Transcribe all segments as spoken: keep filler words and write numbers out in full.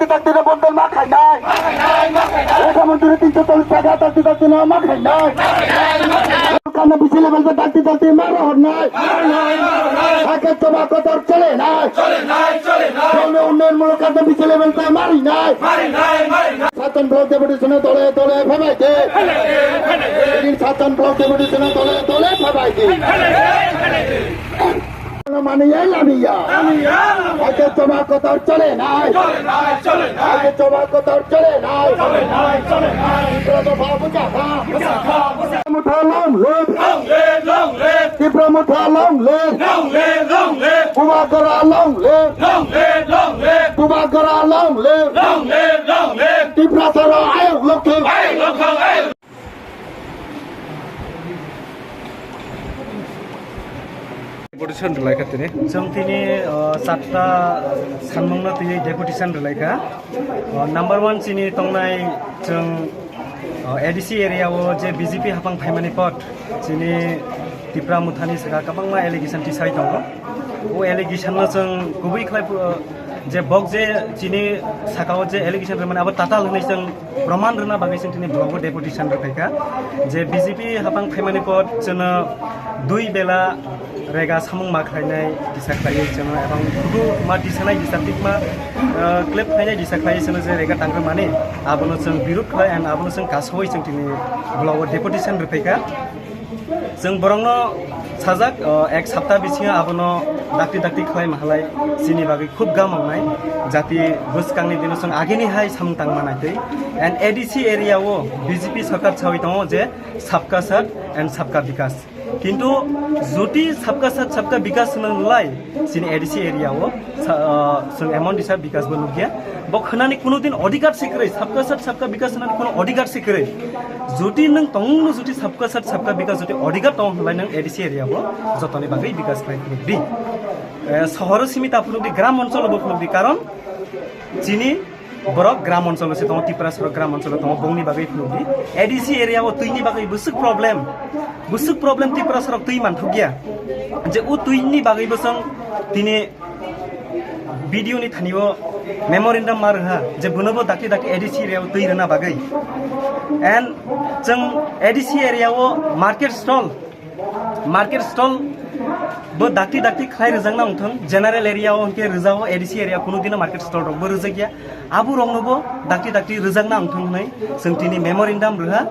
Dakti no bondon ma khainai. Rekha montri tinsho chollish taka dakti dakti no ma khainai. Karno bisi level ta dakti dakti ma rohornai. Hake choba kotor chole nai. Chole nai, chole nai. Chole unnayon mulok karno bisi level ta mari nai. Mari nai, mari nai. Satan block deputation dole dole phabai di. Satan block deputation dole dole phabai di. Mani ya labiya. Ake choba kotor chole nai. Chole nai, chole nai. Ake choba kotor chole nai. Chole nai, chole nai. Tipra Motha long live. Long live, long live. Tipra Motha long live. Long live, long live. Bubagra long live. Long live, long live. Bubagra long live. Long live, long live. Tiprasa rok ayok lokthai. Ayok lokthai, ayok. Deputation rwlaikha tini. Chwng tini, uh, chatta sanmungno tini deputation rwlaikha. Uh, number one chini tongnai chwng, uh, A D C area o je B J P hapang phaimani pot chini Tipra Mothani saka kwbangma allegation tisai tongo. O allegation no chwng kubui khlai, uh, je bok je chini saka o je allegation rwmani abo tatal hwnwi chwng proman rwna bagwi chwng tini blogo deputation rwkhaikha. Je B J P hapang phaimani pot chwngno dui bela rega samung ma khlainai disa khlaiwi chwngno ebang photo ma tisanai disa tikma, uh, clip khlainai disa khlaiwi chwngno je rega tangrwmani abono chwng birud khlai and abono chwng kasawi chwng tini blogo deputation rwkhaikha. Chwng borokno sajak, uh, ek sapta bisingo abono dakti dakti khlai mahalai chini bagwi khub gam wngnai. Jati bwskangni dino chwng agini hai samung tangma naitwi. And A D C area o B J P sarkar sawi tongo je Sabka Saath and Sabka Vikas. Kintu jodi Sabka Saath Sabka Vikas hwnlai chini A D C area o sa-, uh, chwng emon disa Vikas bo nukya. Bo khwnani kuno din odhikar se kwrwi, Sabka Saath Sabka Vikas hwnani kuno odhikar se kwrwi. Jodi nwng tongmungno jodi Sabka Saath Sabka Vikas jodi odhikar tong hwnlai nwng A D C area o jotoni bagwi Vikas khlai phunukdi. Eh, sohoro simi ta phunukdi, gram oncholo bo phunukdi, karon chini borok gram oncholo se tongo, Tiprasa rok gram oncholo tongo, bongni bagwi phunukdi. A D C area o twini bagwi bwswk problem, bwswk problem Tiprasa rok twi manthokya. Je o twini bagwi bwswng tini B D O ni thani o memorandum ma rwha je bono bo dakti dakti A D C area o twi rwna bagwi. And chwng A D C area o market stall, market stall bo dakti dakti khlai rwjakna wngthang, general area o hwnkhe rwjao, A D C area kuno dino market stall rok bo rwjakya, abo rokno bo dakti dakti rwjakna wngthang hwnwi chwng tini memorandum rwha.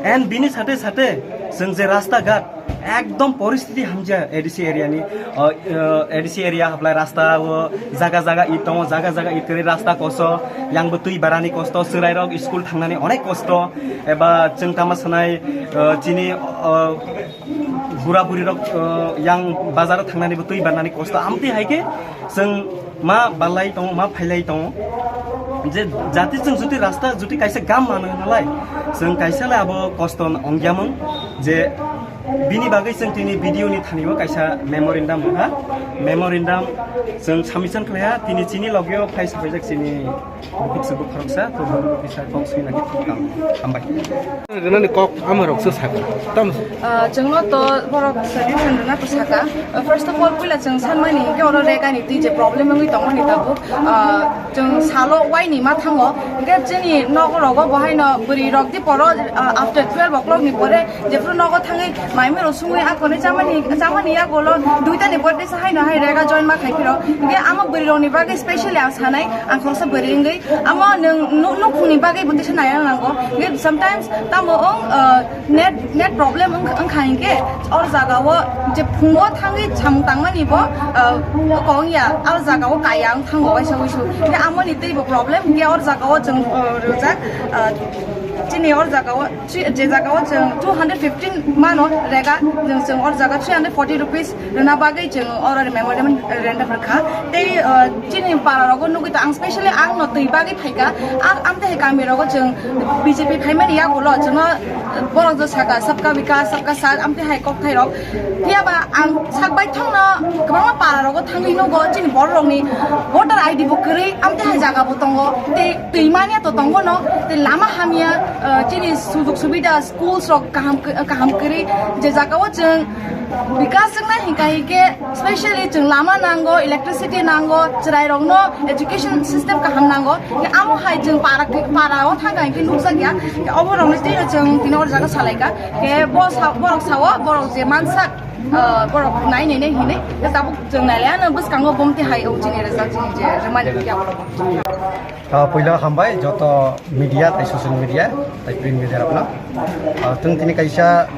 And bini sate sate chwng je rasta ghat ekdom poristiti hamjia A D C area ni, uh, uh, A D C area hablai rasta o jaga jaga it tongo, jaga jaga it kwrwi rasta koso, yang bo twi barani kosto, chwrai rok school thangnani onek kosto, eba chwng tama sanai, uh, chini, uh, bura buri rok, uh, yang bazar o thangnani bo twi barnani kosto, amtwi hai khe chwng ma balai tongo, ma phailai tongo. Je jati chwng juti rasta juti kaisa gam mano nalai, chwng kaisa le abo kosto ongya mung je bini bagwi chwng tini B D O ni thani o kaisa memorandum ha, memorandum chwng submission khlai ha, tini chini logyo phai sapaijak chini bukhuk se bukhuk khoroksa, to bukhuk kisa kok sui naki thang. Hambai. Rwnani kok ama rok se saka. Tam Ah, chwngno to borok solution rwna to saka. Ah, first of all, puila chwng sanmani hinkhe oro regani twi je problem wngwi tongmani tabuk. Ah, chwng salo waini ma thango. Hinkhe chini nokrogo bo haino bwrwi rok di poro, ah, after twelve o'clock ni pore jephru nogo thangwi maimiro sungwi akhorni chamani, chamani yagulo duita ni pore tesa haino hai rega join ma khai phiro. Hinkhe amo bwrwi rokni bagwi specially ang sanai, ang khoroksa bwrwi wngwi. Amo nwng nu-, nukhungni bagwi bo tesa naiya nango. Hinkhe sometimes tamo wng, ah, Net, net problem wng-, wngkha hinkhe or jagao je phungo thangwi samung tangmani bo, ah, kok wngya, or jagao kaya wng thango waisa wuisu. Hinkhe amoni teibo problem hinkhe or jagao chwng, ah, rijak, ah, chini or jagao, chi-, je jagao chwng two hundred fifteen mano rega, chwng, chwng or jaga three hundred forty rupees rwna bagwi chwng oro memorandum rwkha. Tei, ah, chini para rogo nugwi to ang specially ang no twi bagwi phaikha. Ang amtwi hai kami rogo chwng B J P phaimani yagulo chwngno borok jo saka sabka vikas, sabka saath amtwi hai kokthai rok. Phiya ba ang sak baithangno kwbangma para rogo thangwi nugo chini borok rokni voter I D bo kwrwi amtwi hai jaga bo tongo. Tei twi manya to tongo no, tei lama hamya, ah, chini sujug subida schools rok kaham, kaham kwrwi je jaga o chwng vikas wngnai. Hingkha hingke specially chwng lama nango, electricity nango, chwrairokno education system kaham nango. Hingke amo hai chwng para, para o thangkha hingke nukjakya. Hingke oborokno tei chwng tini o jaga salaikha. Hingke bo sa-, borok sao, borok je mansak, ah, borok nai nai nai hinwi. Hingke tabuk chwng nailaiya no bwskango bomti hai o chini rwjak chini je rwmani rwya borok. Ah, puila hambai joto media, tei social media, tei print media rokno. Ah, chwng tini kaisa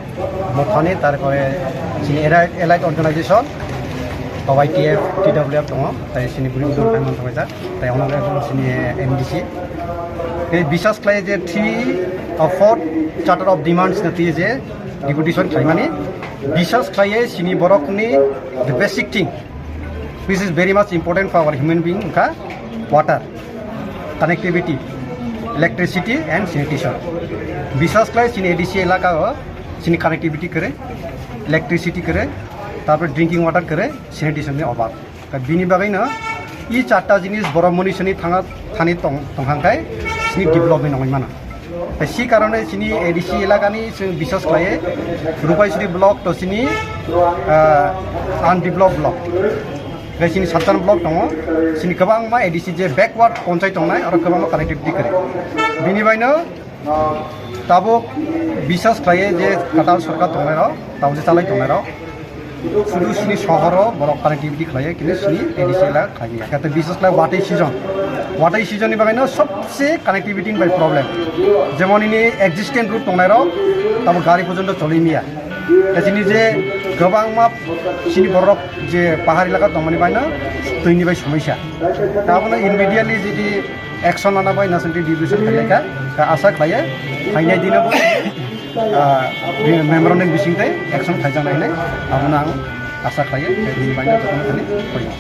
mothani, tarpore chini allied, allied organization, Y T F, T W F tongo, tei chini bwrwi bwrwi phai manthogo jak, tei ono chini M D C. Tei biswas khlai je three, ah, four charter of demands na twi je deputation khlaimani, biswas khlaiye chini borokni the basic thing, which is very much important for our human being, wngkha water, connectivity, electricity and sanitation. Biswas khlai chini A D C elaka o chini connectivity kwrwi, electricity kwrwi, tarpore drinking water kwrwi, sanitation ni obab. Bini bagwi no i charta jinis borok moni sini thanga thani tong, tongkha khe chini development wngwi mano. Tei si karone chini A D C elakani chwng biswas khlaiwi Rupaisri block to chini, ah, undeveloped block. Tei chini Sattan block tongo, chini kwbangma A D C je backward ponchai tongnai, oro kwbangma connectivity kwrwi. Bini baino tabuk biswas khlaiwi je kwtal sorkar tongnairok, tabuk je chalai tongnairok, sudu sini sohoro borok connectivity khlaiya, kini sini A D C elaka khlaiya. Kata biswas khlai watwi season. Watwi season ni bagwi no sobse connectivity ni bai problem. Jemon ini existing route tongnai rok, tamo gari porjonto cholwi miya. Kachini je kwbangma sini borok je pahar elaka tongmani bai no twi ni bai somosya. Tamo no immediately jodi action lana bai national division khailai kha, ka asa khlaiya, phainai dino bo, ah, memorandum bising tei action khaijaknai hinwi abono ang asa khlaiya, tei bini bagwi jotono thani khlaiya.